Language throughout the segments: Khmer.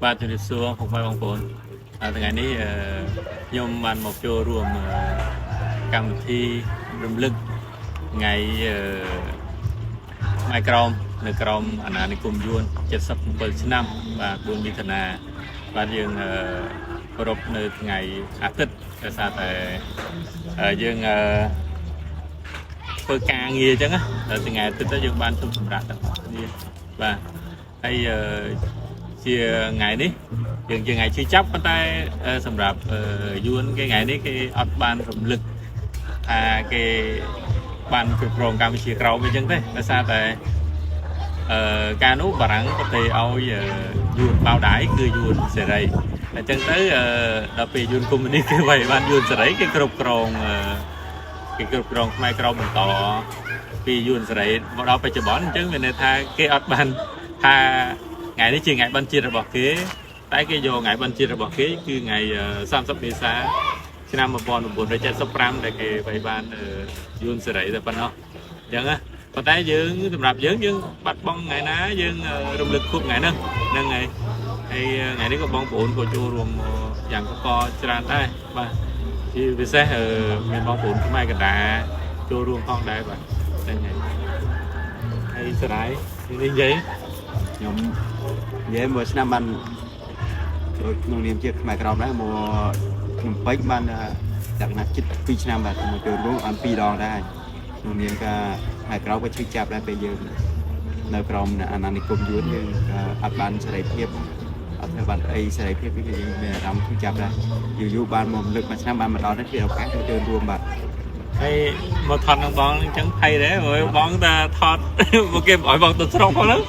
បាទជំរាបសួរពុកម៉ែបងប្អូនអ่าថ្ងៃនេះអឺខ្ញុំបានមកចូលរួមអឺកម្មវិធីរំលឹកថ្ងៃអឺខ្មែរក្រមនៅក្រមអាណានិគមយួន77ឆ្នាំបាទ4មិថុនាបាទយើងអឺគោរពនៅថ្ងៃអាទិត្យដោយសារតែអឺយើងអឺធ្វើការងារអញ្ចឹងណាដល់ថ្ងៃអាទិត្យទៅយើងបានជុំសម្រាប់ទាំងអស់គ្នាបាទហើយអឺ ជាថ្ងៃនេះយើងជាថ្ងៃឈឺចាប់ប៉ុន្តែអឺសម្រាប់អឺយួនគេថ្ងៃនេះគេអត់បានរំលឹកថាគេបានគ្រប់គ្រងកម្ពុជាក្រោមអីចឹងទេដោយសារតែអឺកាលនោះបារាំងប្រទេសឲ្យអឺយួនបៅដៃគឺយួនសេរីអញ្ចឹងទៅអឺដល់ពេលយួនកុម្មុយនីសគេវាយបានយួនសេរីគេគ្រប់គ្រងអឺគេគ្រប់គ្រងខ្មែរក្រោមបន្តពីយួនសេរីមកដល់បច្ចុប្បន្នអញ្ចឹងមានន័យថាគេអត់បានថា ថ្ងៃនេះជាថ្ងៃបុណ្យជាតិរបស់គេតែគេយកថ្ងៃបុណ្យជាតិរបស់គេគឺថ្ងៃ30មេសាឆ្នាំ1975ដែលគេវាយបានយួនសេរីតែប៉ុណ្ណោះអញ្ចឹងណាប៉ុន្តែយើងសម្រាប់យើងយើងបាត់បង់ថ្ងៃណាយើងរំលឹកខួបថ្ងៃហ្នឹងហ្នឹងហើយហើយថ្ងៃនេះក៏បងប្អូនក៏ចូលរួមយ៉ាងកកច្រើនដែរបាទជាពិសេសមានបងប្អូនខ្មែរកណ្ដាលចូលរួមផងដែរបាទហ្នឹងហើយហើយសរាយនេះនិយាយ ខ្ញុំនិយាយមួយឆ្នាំបានចូលក្នុងនាមជាខ្មែរក្រមដែរមកភ្នំពេញបានលក្ខណៈជិត2ឆ្នាំបាទមកចូលរួមបាន2ដងដែរក្នុងនាមការខ្មែរក្រមក៏ឈឺចាប់ដែរពេលយើងនៅក្រមអាណានិគមយួនយើងក៏អត់បានសេរីភាពអត់ធ្វើបានអីសេរីភាពគឺយើងមានអារម្មណ៍ឈឺចាប់ដែរយូរយូរបានមករំលឹកមួយឆ្នាំបានមកដល់នេះជាឱកាសចូលរួមបាទ ហើយមកថតនឹងបងអញ្ចឹងភ័យដែរព្រោះបងតាថត មកគេមិនឲ្យបងទៅស្រុកផងហ្នឹង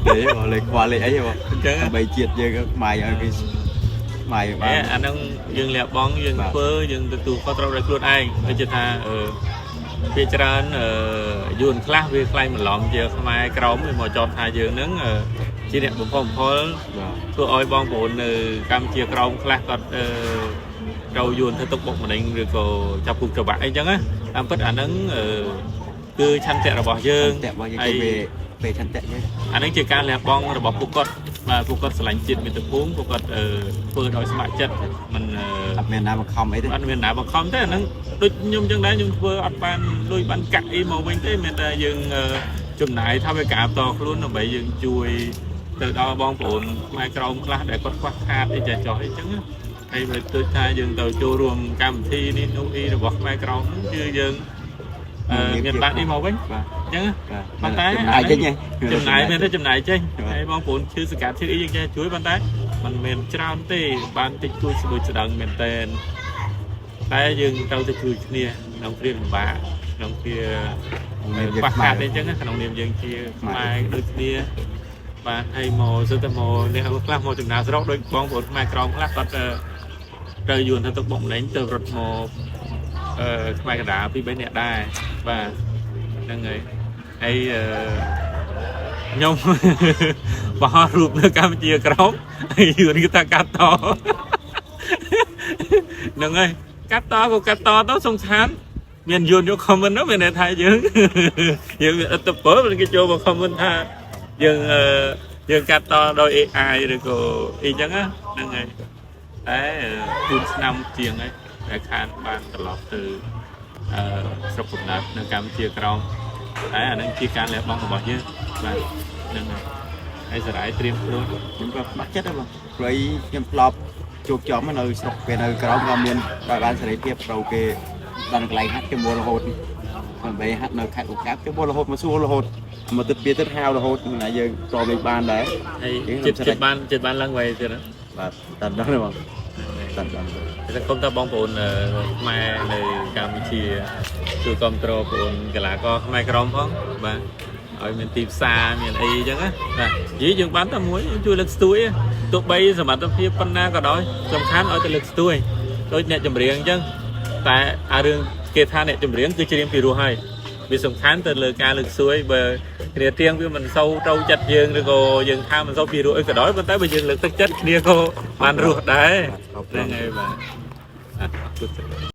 ទេបងលេខខ្វល់លេខអីបង អញ្ចឹង ដើម្បីជាតិយើងខ្មែរឲ្យគេខ្មែរបា អេ ន អាហ្នឹងយើងលះបង់យើង បាទ ធ្វើយើងទទួលខុសត្រូវដោយខ្លួនឯងដូចជាថាអឺវាច្រើនអឺយួនខ្លះវាខ្លែងបន្លំជាខ្មែរក្រមវាមកចោទថាយើងហ្នឹងអឺជាអ្នកបំផុសបំផុល បាទ ធ្វើឲ្យបងប្អូននៅកម្ពុជាក្រមខ្លះគាត់អឺត្រូវយួនធ្វើទុកបុកម្នេញឬក៏ចាប់គុកច្បាក់អីចឹងណាតាមពិតអាហ្នឹងអឺគឺឆន្ទៈរបស់យើង ឆន្ទៈរបស់យើងគឺពេលពេលឆន្ទៈយើង អានេះជាការលះបង់របស់ពួកគាត់បាទពួកគាត់ស្រឡាញ់ជាតិមាតុភូមិពួកគាត់អឺធ្វើដោយស្ម័គ្រចិត្តមិនអឺ អត់មានណាបង្ខំអីទេ អត់មានណាបង្ខំទេអាហ្នឹងដូចខ្ញុំចឹងដែរខ្ញុំធ្វើអត់បានលុយបានកាក់អីមកវិញទេមានតែយើងអឺចំណាយថវិកាផ្ទាល់ខ្លួនដើម្បីយើងជួយទៅដល់បងប្អូនខ្មែរក្រមខ្លះដែលគាត់ខ្វះខាតអីចាស់ចោះអីចឹងណាហើយបើទោះថាយើងទៅចូលរួមកម្មវិធីនេះនោះអីរបស់ខ្មែរក្រមហ្នឹងគឺយើងអឺមានបាក់នេះមកវិញ បាទ អញ្ចឹងណា បាទ ប៉ុន្តែ ចំណាយចេញហ៎ ចំណាយមែនទេចំណាយចេញ បាទ ហើយបងប្អូនឈឺសកាត់ឈឺអីយើងចេះជួយប៉ុន្តែมันមិនច្រើនទេបានតិចតួចស្ដួចស្ដងមែនតែនតែយើងត្រូវទៅជួយគ្នាក្នុងគ្រាលំបាកក្នុងគ្រា មានយើង ខ្វះ ខ្មែរ ខាតអីចឹងណាក្នុងនាមយើងជាខ្មែរដូចគ្នាបាទហើយមកសិតតែមកអ្នកខ្លះមកចំណាយស្រុកដូចបងប្អូនខ្មែរក្រមខ្លះគាត់អឺត្រូវយួនទៅទុកបុកម្នេញទៅរត់មកអឺខ្មែរកណ្ដាលពីរបីនាក់ដែរបាទហ្នឹងហើយហើយអឺ ខ្ញុំ បោះរូបនៅកម្ពុជាក្រមហើយយួនគេថាកាត់តហ្នឹងហើយកាត់តក៏កាត់តទៅសង្ខានមានយួនយក comment នោះមានន័យថាយើង យើងមានឥទ្ធិពលគេចូលមក comment ថាយើងអឺយើងកាត់តដោយ AI ឬក៏អីចឹងណាហ្នឹងហើយតែ4ឆ្នាំជាងហើយដែលខានបានត្រឡប់ទៅអឺស្រុកកំណើតនៅកម្ពុជាក្រមតែអាហ្នឹងជាការលះបង់របស់យើងបាទហ្នឹងហើយហើយសរាយត្រៀមខ្លួន ខ្ញុំក៏បាក់ចិត្តដែរបងព្រោះអីខ្ញុំធ្លាប់ជួបចំនៅស្រុកពេលនៅក្រោមក៏មានដល់បានសេរីភាពត្រូវគេដល់កន្លែងហាត់គេមករហូតដើម្បីហាត់នៅខេត្តអូកាបគេមករហូតមកសួររហូតមកទឹកពីទឹកហាវរហូតណាយើងតលេងបានដែរ ហើយចិត្តចិត្តបានចិត្តបានឡើងវ័យទៀតណា បាទតាន់ដល់ទេបងតាន់ដល់ សង្គមតើបងប្អូនអឺខ្មែរនៅកម្ពុជាជួយគ្រប់គ្រងបងប្អូនកីឡាករខ្មែរក្រមផងបាទឲ្យមានទីផ្សារមានអីចឹងណាបាទនិយាយយើងបានតែមួយយើងជួយលើកស្ទួយទោះបីសមត្ថភាពប៉ុណ្ណាក៏ដោយសំខាន់ឲ្យតែលើកស្ទួយដូចអ្នកចម្រៀងអញ្ចឹងតែអារឿងគេថាអ្នកចម្រៀងគឺច្រៀងពីរោះហើយវាសំខាន់ទៅលើការលើកស្ទួយបើគ្នាទៀងវាមិនសូវត្រូវចិត្តយើងឬក៏យើងថាមិនសូវពីរោះអីក៏ដោយប៉ុន្តែបើយើងលើកទឹកចិត្តគ្នាក៏បានរស់ដែរហ្នឹងហើយបាទអរគុណច្រើន។